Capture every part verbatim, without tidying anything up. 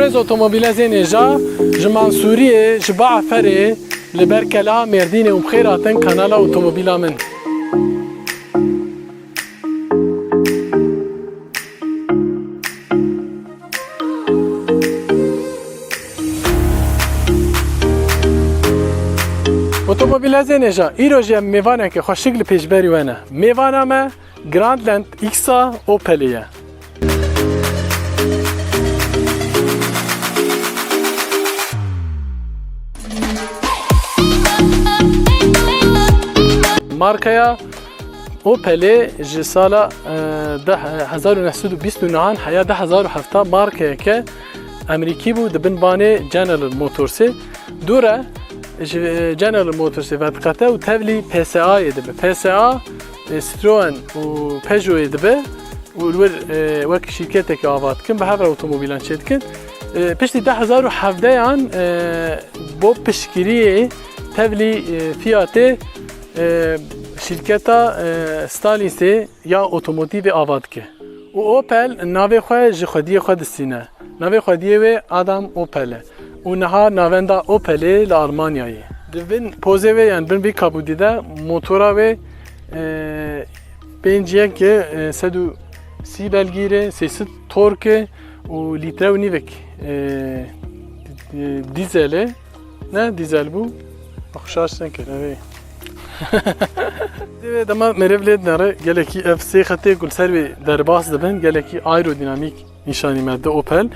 Ez otomobîle zênê ja, ji Mansûriyê, ji Baferê, li ber keleha Mêrdînê û bi xêr hatin kanala otomobîla min. Otomobîle zênê ja, îro jî em mêvaneke xweşik li pêşberî we ne. Mêvana me Grandland X-a Opelê ye. Markaya Opelê ji sala, e, deh, hezar û neh sed û bîst û nehan heya du hezar û hevdeh markeyeke Emerîkî bû, di bin banê General Motorsê. Dû re ji, e, General Motorsê vediqete û tevlî P S A'yê dibe. P S A, e, Citroën û Peugeot'ê dibe û li wir, e, wek şîrketekê ava dikin, bi hev re otomobîlan çêdikin. E, piştî du hezar û hevdehan, e, bo piştgiriyê tevlî, e, fiyatê, e, şîrketa, e, Stellantisê ya otomotîvê ava dike. Û Opel navê xwe ji xwediyê xwe distîne. Navê xwediyê wê Adam Opel e. Û niha navenda Opelê li Almanyayê. Di vin pozê wê, yan bin vî kabûdî de motora wê, e, pênc yek e, sed û sî belgîr e, sê sed tork e û lître û nîvek, e, e, dîzel e. Ne dîzel bû? Xweşaş nekir, evê. Divê dema merêv lê dinere, gelekî ev sê xetê ku li ser wê derbas dibin, gelekî aerodînamîk nîşanî me di Opel.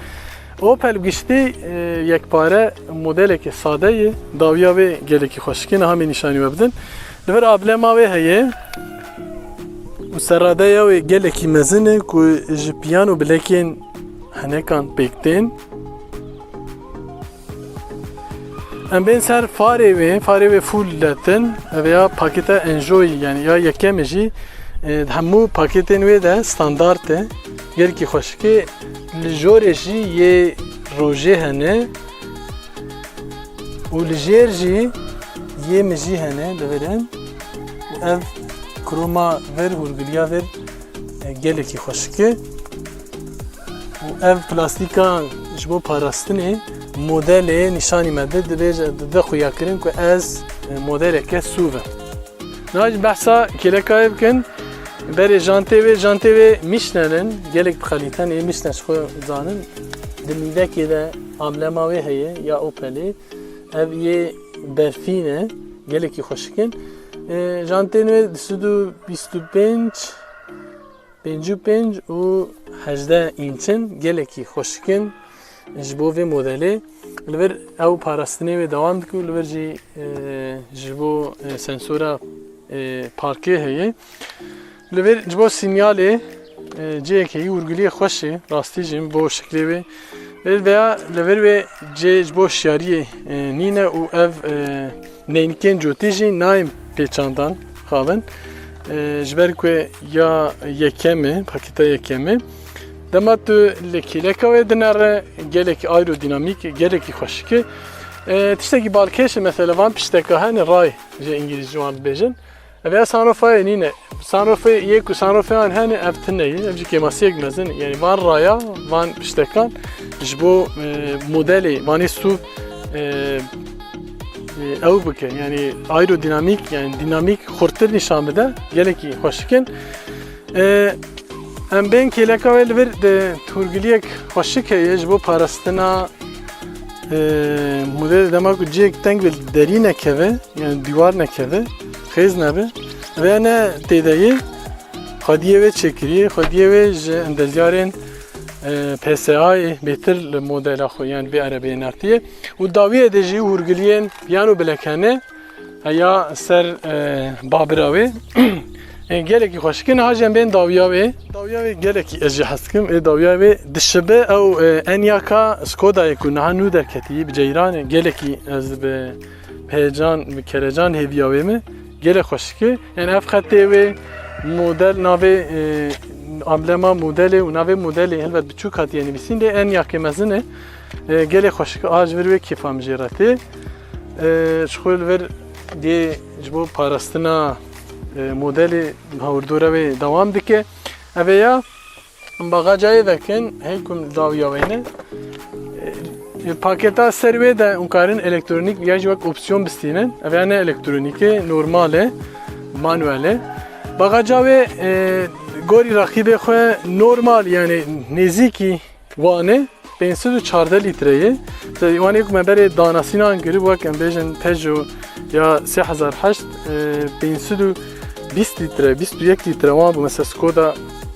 Opel giştî, e, yekpare modeleke sade ye, dawiya wê gelekî xweşik e, niha me nîşanî we bidin. Li vir ablema wê heye û serradeya wê gelekî mezin e ku ji piyano bilekên henekan pêk tên. Em bên ser farê wê, farê wê full letin, ev ya paketa enjoyî, yani ya yekemê jî, e, hemû paketên wê de standart e. Gelkî xweşik e, li jorê jî yê rojê hene û li jêr jî yê mijî hene, divirin. Û ev kroma vir, hûrgiliya vir, e, gelekî xweşik e. Û ev plastîka ji bo parastinê modelê nîşanî me di, dibêje, dide xuyakirin ku ez, e, modeleke sûv im. Niha jî behsa kêleka wê bikin. Berê jantê wê, jantê wê Michelin in, gelek bi kalîte ne, Michelin ji xwe zanin. Di mîvekê de amblema wê heye, ya Opelê. Ev yê berfî ne, gelekî xweşik in. E, jantên wê du sed û bîst û pênc, pêncî û pênc û hejdeh înç in, gelekî xweşik in ji bo vê modelê. Li vir ew parastinê wê dewam dike û li vir jî, e, ji bo, e, sensora, e, parkê heye. Li vir ji bo sînyalê, e, cihekî hurgiliyê xweş e, rastî jî bo şiklê wê. Vê veya li vir wê cê ji bo şiyariyê, e, nîne û ev, e, neynikên cotî jî nayên pêçandan xavin. E, ji ber ku ya yekem e, paketa yekem e. Dema tu li kêleka wê dinere, gelekî aerodînamîk, gelekî xweşik e. E, tiştekî balkêş e, mesela van pişteka hene ray, ji îngilîzî wan dibêjin. Ev ya sunroofayê nîne. Sunroofê yê ku sunroofê an hene, ev tune ye. Ev jî kêmasiyek mezin e. Yani van raya, van piştekan ji bo, e, modelê, vanê SUV, e, e, ew bike. Yani aerodînamîk, yani dînamîk xurtir nîşan bide. Gelekî xweşik in. E, em bên kêleka wê li vir de hûrgiliyek xweşik heye ji bo parastina, e, modelê dema ku cihek teng ve derî nekeve. Yani dîwar nekeve, xêz nebe. Vê ne têde ye, xwediyê wê çêkiriye, xwediyê wê ji endezyarên, e, P S A'yê bêtir li modela xwe, yani vê erebeyê nertiye. Û dawiyê de jî hûrgiliyên piyano bilek hene, heya ser, e, babira wê. E, gelekî xweşik e, niha jî em bên dawiya wê. Dawiya wê gelekî ez jî hez dikim. Ê dawiya wê dişibe ew, e, enyaka Skodayê ku niha nû derketî, bi ceyran e, gelekî ez bi heyecan, bi kerecan hêviya wê me, gelek xweşik e. Yani ev xetê wê model navê, e, amblema modelê û navê modelê helbet biçûk hatiye nivîsîn, lê enyakê mezin e. E, gelek xweşik e, a ji vir wê kêfa min jê re tê. E, ji xwe li vir dê ji bo parastina, e, modelê hawirdora wê dewam dike. Ev ê ya Baxacayê vekin, hey kum dawiya wê ne. E, Paketa ser wê de hûn karin elektronîk ya jî wek opsiyon bistînin. Ev ya ne elektronîk e, normal e, manuel e. Bagaca wê, e, gorî raqîbê xwe normal, yani nêzîkî wan e, pênc sed û çardeh litre ye. Te wan ê ku me berê danasînan kirib, wek em bêjin Peugeot ya sê hezar heşt, e, pênc sed û bîst litre, bîst û yek litre wan bû. Mesela Skoda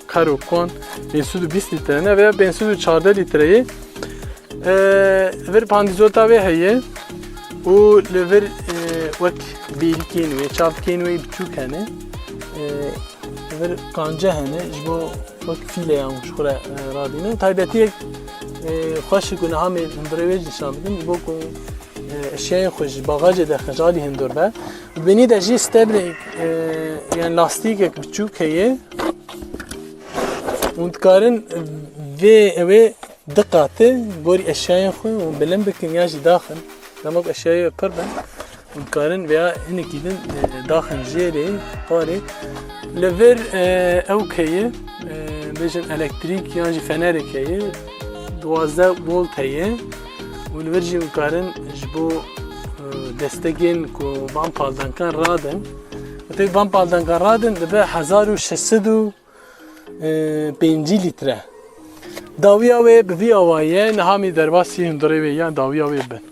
Karoq wan pênc sed û bîst litre ne, veya pênc sed û çardeh litre ye. E, vir pandîzota wê heye û li vir, e, wek bêrîkên wê, çavkên wê biçûk hene. E, li vir qance hene, ji bo wek fîleyan ji xwe re, e, radînin. Taybetiyek, e, xweş ku niha me hundirê wê jî nîşan bidin, ji bo ku, e, eşyayên xwe ji bagajê de xejalî hundir be. Li binî de jî stebrek, e, yani lastîkek biçûk heye. Hûn dikarin vê ew ê du qat e, gorî eşyayên xwe hûn bilind bikin ya jî daxin. Dema ku eşyayê pir bin, hûn dikarin veya hinekî din, e, daxin jêrê, xwarê. Li vir, e, ew heye, e, bêjin elektrîk yan jî fenerek heye, duwazdeh volt heye û li vir jî hûn karin ji bo, e, destegên ku van paldankan radin. Wextê van paldankan radin dibe hezar û şeş sed û pêncî litre. Dawiya wê bi vî awayî ye, niha em ê derbasî hundirê wê yan dawiya wê bin.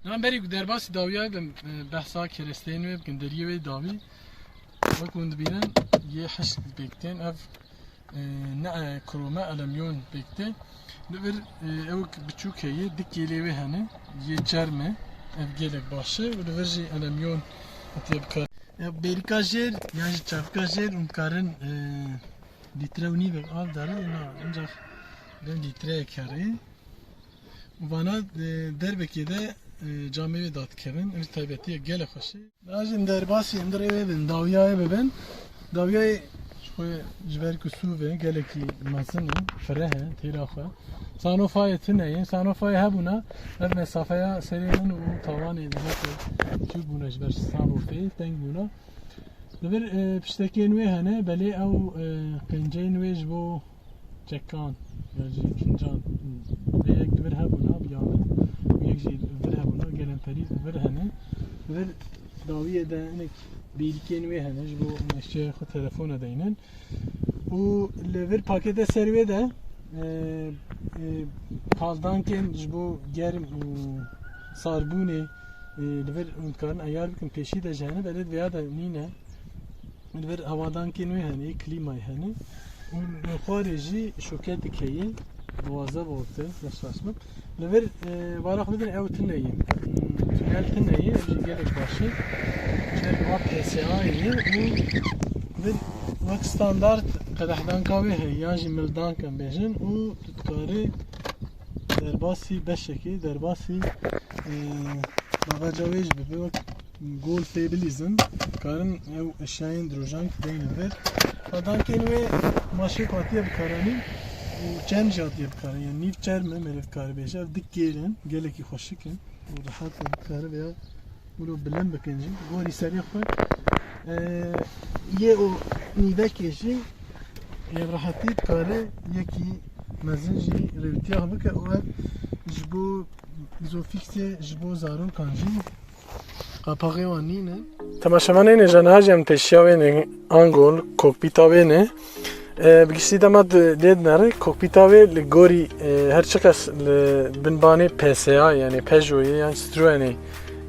Yan berî ku derbasî dawiya wê bin, e, behsa keresteyên wê bikin, deriyê wê dawî. Wek hûn dibînin, yê hişk pêk tên. Ev e, ne, e, krome, alemyon pêk tê. Li vir, e, ewk biçûk heye, du kêlê wê hene, yê çerm e, ev gelek baş e. Û li vir jî alemyon hatiye bikar. E, bêrîka jêr, yan jî çavka jêr, hûn karin, e, lître û nîvek av dare, na, ancak ben lîtreyek here. Û vana, e, derbekê de, e, camê wê dadikevin. Ev taybetiyek gelek xweş e. Niha jî em derbasî hundirê wê bin, dawiya wê bibin. Dawiya wê ji xwe ji ber ku sûv e, gelekî mezin e, fireh e, têra xwe. Sanofayê tune ye. Sanofayê hebûna, ev mesafeya serê min û tawanê dihate çûk bûne ji ber sanofê, teng bûna. Li vir, e, piştekên wê hene, belê ew, e, qênceyên wê ji bo çekan, ya jî fincan, vê yek li vir hebûna, bi ya min, û yek jî li vir hebûna, gelemperî li vir hene. Li vir dawiyê de hinek bêrîkên wê hene, ji bo meşçiyê xwe telefona deynin. Û li vir pakete ser wê de, e, e, paldankên ji bo germ û sarbûnê, e, li vir hûn dikarin eyar bikin, pêşî de jî hene, belê di vêya de nîne. Li vir hewadankên wê hene, klîmayê hene. Û li xwarê jî şoketik heye, duwazdeh volt e, ne şaş bim. Li vir, e, vara xwe bidin ew tune ye. Hmm, tunel tune ye, ev jî gelek baş e. Çerm a P S A ye û vir wek standart qedehdanka wê heye, yan jî mildank em bêjin û tu dikarî derbasî beşekê, derbasî, e, bagaca wê jî bibe wek Golfê bilîzin, karin ew eşyayên dirojan ki deyne vir. Qadankên wê maşê ku hatiye bikaranîn û çerm jî hatiye bikaranîn. Yani nîv çerm e, merê dikare bêje. Ev dik kêl in, gelekî xweşik in. Û rehet e, dikare veya wilo bilind bikin jî. Gorî serê xwe. Ee, yê û nîvekê jî, yê rehetî dikare yekî mezin jî rêwîtiya xwe bike û ev ji bo Isofixê, ji bo zarokan jî Qapaxê wan nîne. Temaşevanên hêja, niha jî em teşiya wê ne, ango li kokpîta wê ne. E, bi giştî dema di lê dinere, kokpîta wê li gorî, e, her çiqas li binbanê P S A, yani Peugeot'ê yan Citroen'ê,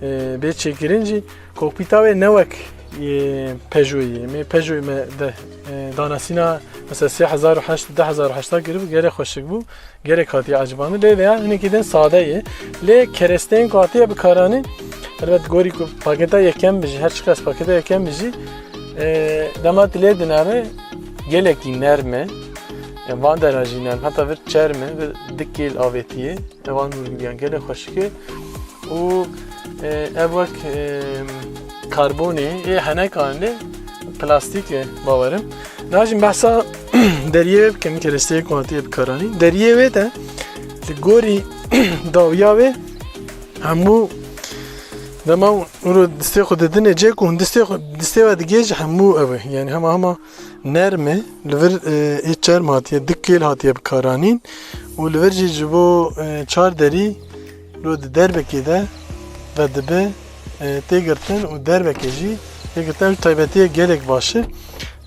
e, bê çêkirin jî, kokpîta wê ne wek, e, Peugeot'ê. Em ê Peugeot'ê me de, e, danasîna mesela sê hezar û heşt, du hezar û heşt kiribû, gelek xweşik bû. Gelek hatiye ecibandin. Lê veya hinekî din sade ye. Lê keresteyên ku hatiye bikaranîn, helbet gorî ku paketa yekem bijî, her çiqas paketa yekem bijî, e, dema tu lê dinere gelekî nerm e. Yani van dera jî nerm, heta vir çerm e, vir dik kêl avêtiye. Evan hûrgiliyan gelek xweşik e. Û, e, ev wek, e, karbonê, ê henekan lê plastîk e, bawerim. Niha jî behsa deriyê wê bikim, keresteyê ku hatiye bikaranîn. Deriyê wê de li gorî dawiya wê hemû Dema hûn distê xwe didinê cê ku hûn distê xwe, distê we digê jî hemû ew e. Yani hema hema nerm e. Li vir, e, ê çerm hatiye, du kêl hatiye bikaranîn. Û li vir jî ji bo, e, çar derî lo di derbekê de ve dibe, e, tê girtin û derbekê jî tê girtin. Ew taybetiye gelek baş e.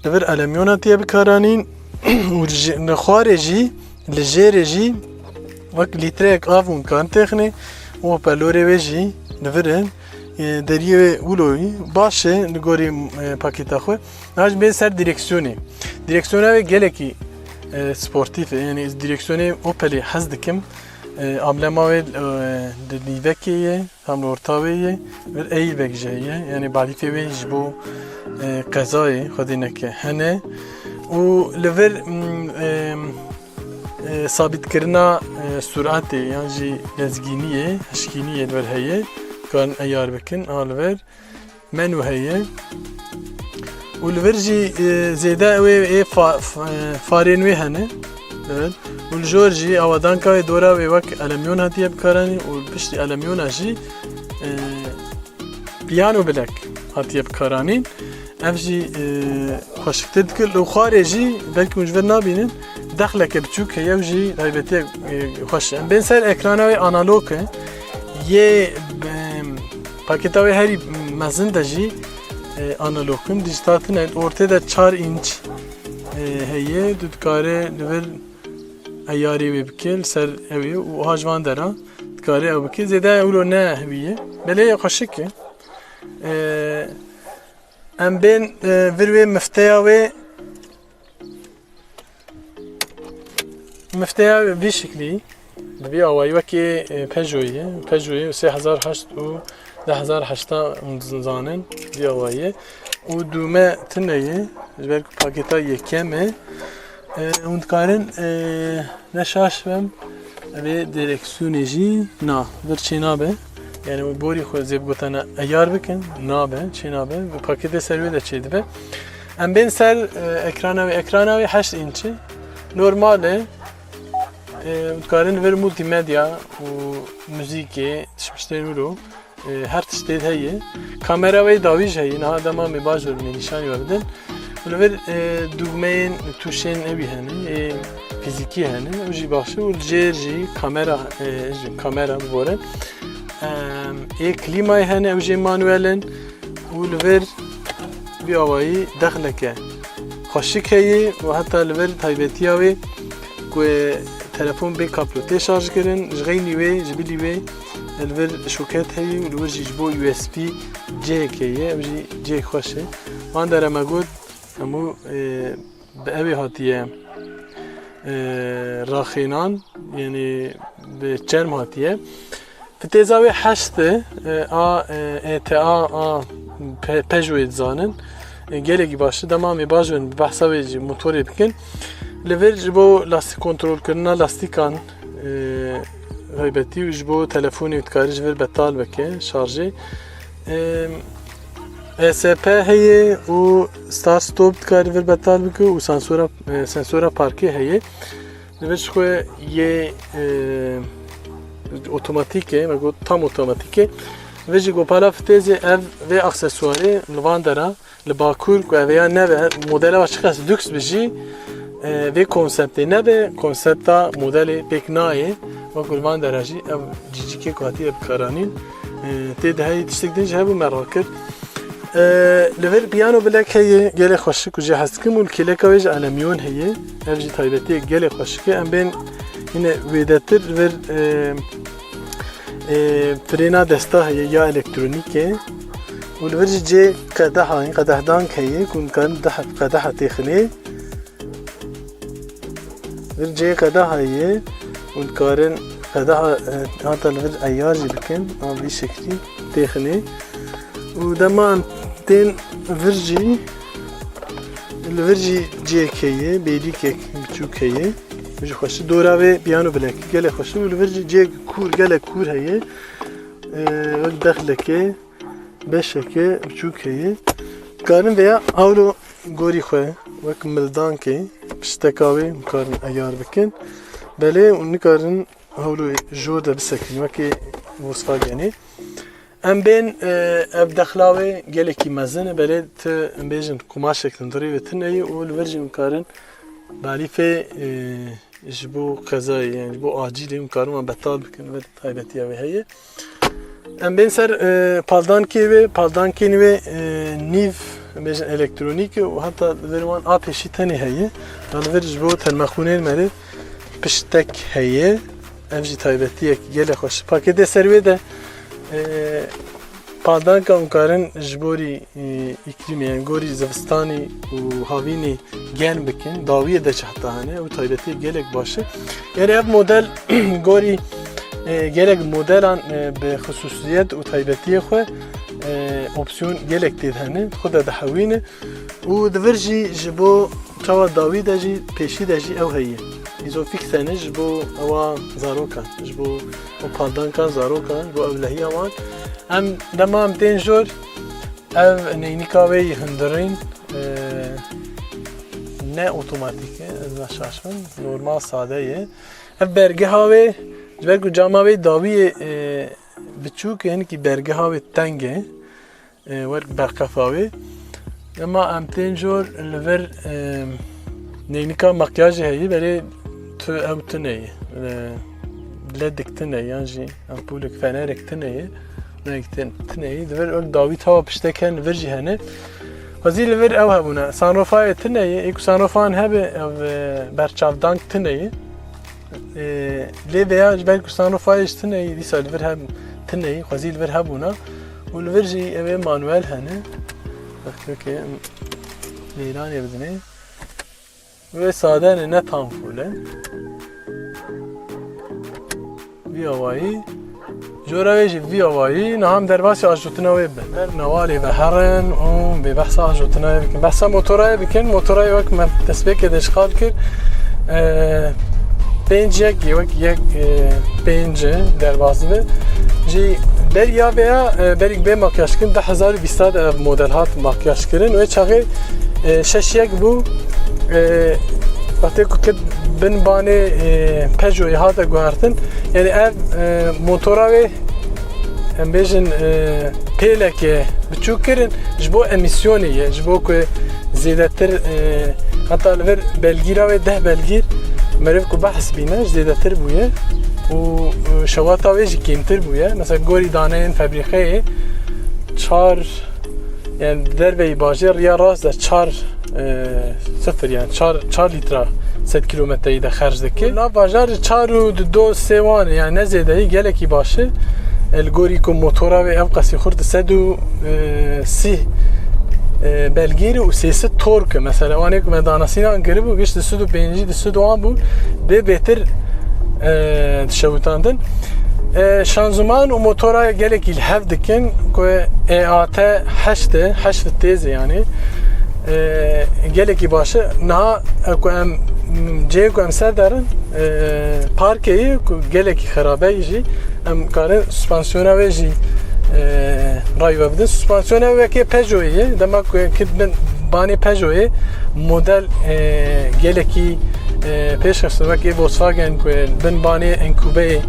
Li vir elemyon hatiye bikaranîn û li jê-, li xwarê jî, li jêrê jî wek lîtreyek av hûn karin têxinê û hoparlorê wê jî li vir in. E, deriyê wê wilo yî baş e li gorî, e, pakêta xwe. Niha jî bên ser direksiyonê. Direksiyona wê gelekî, e, sportîf e. Yani direksiyonê Opelê hez dikim. E, amblema wê, e, di nîvekê ye, tam li orta wê ye. Vir airbag jî heye. Yani balîfê wê ji bo, e, qezayê Xwedê neke hene. Û li vir, m, e, e, sabîtkirina, e, suratê yan jî lezgîniyê, hişkîniyê li vir heye. Karin eyar bikin, a li vir. Menû heye. Û li vir jî, e, zêde ew ê, ê fa-, f-, e, farên wê hene. Evet. Û li jor jî awadanka wê dora wê wek elemyon hatiye bikaranîn û piştî elemyona jî, e, piyano bilek hatiye bikaranîn. Ev jî, e, xweşiktir dikir. Li xwarê jî belkî hûn ji vir nabînin. Dexleke biçûk heye, ew jî taybetiyek, e, xweş e. Em bên ser ekrana wê analog e. Yê, em, pakêta wê herî mezin de jî, e, analog in, dijital tune. Ortê de çar înç, e, heye. Tu dikare li vir eyarê wê bike, li ser ew ê û ha ji van dera dikare ew bike. Zêde ewro ne wî ye. Belê xweşik e. E, em bên, e, vir wê mifteya wê. Mifteya vî şiklî, bi vî awayî wekî, e, Peugeot'ê ye. Peugeot'ê sê hezar heşt û du hezar heşta hûn zanin, vî awayî ye. Û dûme tune ye, ji ber ku pakêta yekem e. E, hûn dikarin, e, ne şaş bim, vê direksiyonê jî na, vir çê nabe. Yani borî xwe zê bigotene eyar bikin, nabe, çê nabe. Bi pakêtê ser wê de çê dibe. Em bên ser, e, ekrana wê. Ekrana wê heşt înç e. Normal e. E, dikarin vir multimedya û muzîkê, tiştên wilo, e, her tiştê heye. Kamera wê dawî jî heye. Niha dema me baş ver me nîşanî we bidin. Li vir, e, dûgmeyên, tuşên ewî hene, ê fîzîkî hene. Ew jî baş e. Û li jêr jî kamera, e, jî kamera bibore. Em, ê klîmayê hene, ew jî manuel in. Û li vir vî awayî dexleke xweşik heye û heta li vir taybetiya wê ku telefon bê kaplotê şarj kirin, ji xeynî wê, ji bilî wê li vir şoket heye û li vir jî ji bo U S B cihekê ye, ew jî cihek xweş e. Van dere me got, hemû, e, bi ewê hatiye, e, raxênan, yani bi çerm hatiye. Fitêza wê heşt e, e, a, e, E T A, a, pe-, Peugeot'ê dizanin. E, gelekî baş e. Dema em ê baş bin, bi behsa wê jî motorê bikin. Li vir ji bo lastîk kontrolkirina lastîkan, e, taybetî û ji bo telefonê dikarî ji vir betal bike, şarjê. E, E S P heye û start stop dikarî vir betal bike û sensora, e, sensora parkê heye. Li vir ji xwe yê, e, otomatîk e, me got tam otomatîk e. Li vir jî gopala fitêzê ev vê aksesuarê li van dera, li Bakur ku ev ya nebe, modela wa çiqas lüks bi jî, e, vê konseptê nebe, konsepta modelê pêk nayê. Wek li van dera jî ev cîcikê ku hatiye bikaranîn, e, tê de heyî tiştek din jî hebû me rakir. E, li vir piyano bilek heye, gelê xweşik û jê hez dikim û li kêleka wê jî alemyon heye. Ev jî taybetiyek gelê xweşik e. Em bên yine wêdetir li vir, e, e, frêna desta heye ya elektronîk e. Û li vir jî cê qedeha, qedehdank heye ku hûn dikarin deh qedeha têxinê. Vir cihê qedeha ye û dikarin qedeha, e, hata li vir eyar jî bikin, a vî şeklî têxinê. Û dema em tên vir jî, li vir jî cihekê ye, bêlîkek biçûk heye. Jî xweşî dora vê piyano bilek gelek xweşî û li vir jî cihek kûr, gelek kûr heye. E, wek dexlekê, beşeke biçûk heye. Dikarin vêya hawlo gorî xwe wek mildankê pişteka wê hûn karin eyar bikin. Belê hûn nikarin hawlo jor de bisekin wekî Volkswagenê. Em bên, e, ev dexla wê gelekî mezin e, belê tu, em bêjin, kumaşek hundirî wê tune ye û li vir jî em karin balîfê, e, ji bo qezayê, yani ji bo acîlê em karin wan betal bikin, vê taybetiya wê heye. Em bên ser, e, paldankê wê, paldankên wê, e, nîv, em bêjin, elektronîk e û heta li vir wan a pêşî tenê heye. Ya li vir ji bo termexûnên me de piştek heye. Ev jî taybetiyek gelek xweş. Paketê ser wê de, e, paldanka hûn karin ji borî, e, îklîmê, yani gorî zivistanî û havînê germ bikin. Dawiyê de çi heta hene, ew taybetiyek gelek baş e. Yani ev model gorî, e, gelek modelan, e, bi xisûsiyet û taybetiyê xwe, e, opsiyon gelek tê de hene, xwe de dihewîne. Û di vir jî ji bo çawa dawî de jî, pêşî de jî ew heye. Îzofîx tene ji bo ewa zarokan, ji bo ew paldanka zarokan, ji bo ewlehiya wan. Em dema em tên jor, ev neynika wê yî hundirîn, e, ne otomatîk e, ez ne şaş bim, normal sade ye. Ev bergeha wê, ji ber ku cama wê dawiyê, e, biçûk e, hinekî bergeha wê teng e. E, wek berqefa wê. Dema em tên jor li vir, e, neynika makyajê heye, belê tu ew tune ye. E, ledik tune ye, yan jî ampulek, fenerek tune ye. Rengek tin-, tune ye. Di vir ew dawî tawa piştek hene, li vir jî hene. Xwezî li vir ew hebûne. Sunroofayê tune ye. Ê ku sunroofan hebe, ev, e, berçavdank tune ye. E, lê vêya ji ber ku sunroofayê ji tune ye, dîsa li vir heb-, tune ye, xwezî li vir hebûna. Û li vir jî ev ê manuel hene. Wextê ke em leylanê bidinê. Wê sade ne, ne tam fûl e. Vî awayî. Jora wê jî vî awayî, niha em derbasî ajotina wê bibin. Ber newalê ve herin û bê behsa ajotina wê bikin. Behsa motorayê bikin. Motorayê wek me destpêkê de îşxal kir. E, pênc yek, wek yek, e, pênc derbas dibe. Jî beriya vêya, e, berî bê makyaj kirin, du hezar û bîst de ev model hat makyaj kirin. Wê çaxê, e, şeş yek bû. E, wextê ku ket bin banê, e, Peugeot'ê hate guhertin. Yani ev, e, motora wê, em bêjin, e, pêleke biçûk kirin ji bo emîsyonê ye, ji bo ku zêdetir, e, heta li vir belgîra wê deh belgîr, meriv ku behs bîne, zêdetir bûye û, e, şewata wê jî kêmtir bûye. Mesela gorî daneyên febrîqeyê çar, yani derveyî bajêr riya rast de çar, e, sifir, yani çar, çar lîtra sed kîlometreyî de xerc dike. Nav bajar çar û du do sê wan e, yani ne zêdeyî, gelekî baş e. E, li gorî ku motora wê ev qasî xurt sed û sî, e, belgîrî û sê sed tork e. Mesela, wanê ku me danasînan kiribû, giş du sed û pêncî, du sed wan bûn, bê bêtir, e, dişewitandin. E, şanzûman û motora gelekî li hev dikin ku E A T heşt e, heşt vitêz e yani. E, gelekî baş e. Niha, e, ku em, cihê ku em ser derin, e, parkê ye ku gelekî xerabe ye jî. Em karin suspansiyona wê jî, e, rayî we bidin. Suspansiyona wê wekê Peugeot'ê ye. Dema ku em kit bin banê Peugeot'ê model, e, gelekî, e, pêşxistin, wekî Volkswagen ku bin banê Enkubeyê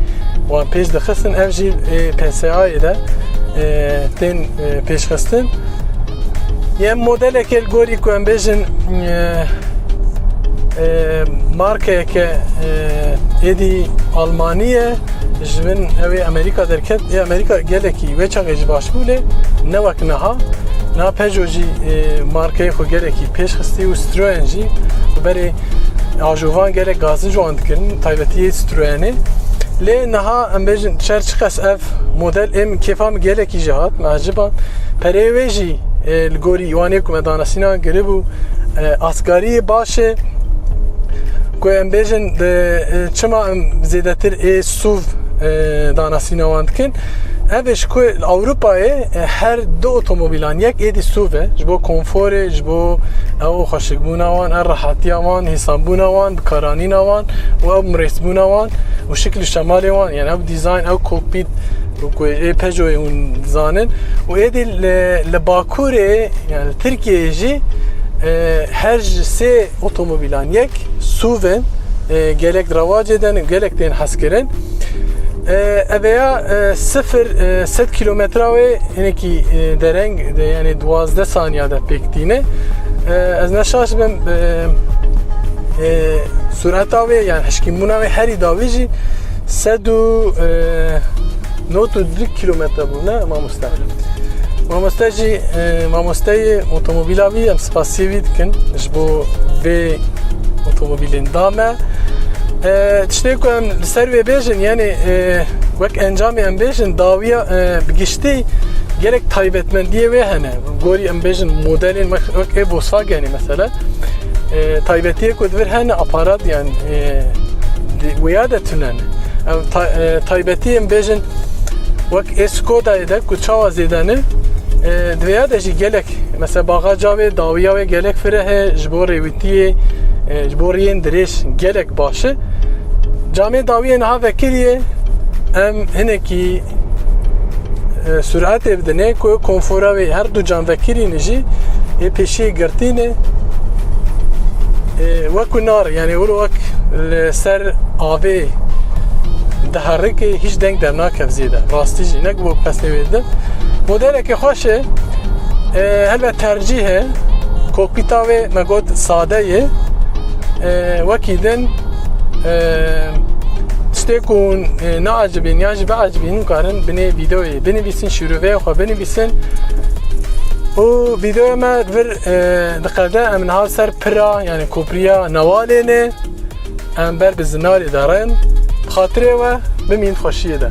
wan pêş dixistin, ev jî, e, P S A'yê de, e, tên, e, pêşxistin. Yê modelekê li gorî ku em bêjin, e, e, markeyeke, e, êdî Almanî ye, ji bin ew ê Amerîka derket, ê Amerîka gelekî wê çaxê jî baş bû, lê ne wek niha. Niha Peugeot jî, e, markeyê xwe gelekî pêş xistî û Citroën jî, berê ajovan gelek gazin ji wan dikirin, taybetiyê Citroënê. Lê niha em bêjin şer çiqas ev model ê min kêfa min gelekî jî hat, min eciba. Pereyê wê jî, e, li gorî wanê ku me danasînan kiribû, e, asgariyê baş e. Ku em bêjin, de, e, çima em zêdetir ê SUV, e, danasîna wan dikin? Ev e ji ku li Ewropayê, e, her du otomobîlan yek êdî SUV e. Ji bo konforê, ji bo ew xweşikbûna wan, ev rehetiya wan, hêsanbûna wan, bikaranîna wan û ew mirêsbûna wan û şikil û şemalê wan, yani ew dîzayn, ew kokpît, ku ê Peugeot'ê hûn dizanin. Û êdî li, li Bakurê, yani li Tirkiyeyê jî, e, her ji sê otomobîlan yek SUV in, e, gelek rewacê de ne, gelek tên hezkirin. E, eveya, e, sifir, e, sed kilometra wê hinekî, e, dereng de, yani duwazdeh saniya de pêk tîne. E, ez ne şaş bim, e, e, sureta wê, yani hişkînbûna wê herî dawî jî sed û, e, nod û du kilometre bû, ne mamoste? Mamoste jî, e, mamosteyê otomobîla wî, em spasiyê wî dikin ji bo vê otomobîlên da me. E, tiştê ku em li ser wê bêjin, yani, e, wek encamê em bêjin, dawiya, e, bi giştî gelek taybetmendiyê wê hene. Gorî em bêjin modelên wek, wek ê Volkswagenê mesela. E, taybetiyê ku di vir hene aparat, yani, e, di, wêya de tune ne. Ev ta-, e, taybetî em bêjin wek ê Skodayê de ku çawa zêde ne, e, di vêya de jî gelek, mesela baxa cavê dawiya wê gelek fireh e, ji bo rêwîtiyê, e, ji bo riyên dirêj gelek baş e. Camê dawiyê niha vekirî ye, em hinekî, e, suretê bidinê ku konfora wê her du cam vekirî ne jî ê pêşiyê girtî ne, e, wek ku nar, yani wilo wek li ser avê diherike, hiç deng dernakev zêde. Rastî jî, ne ku bo pesnê wê dide. Modeleke xweş e. E, helbet tercîh e. Kokpîta wê me got sade ye. E, wekî din, e, tiştê ku hûn, e, neacibîn yan jî biacibîn, karin binê vîdeoyê binivîsin, şîroveyê xwe binivîsin. Û vîdeoya me vir, e, diqede, em niha ser pira, yani kopriya Newalê ne. Em ber bi Zinarê de rin. Bi xatirê we, bimîn xweşiyê de.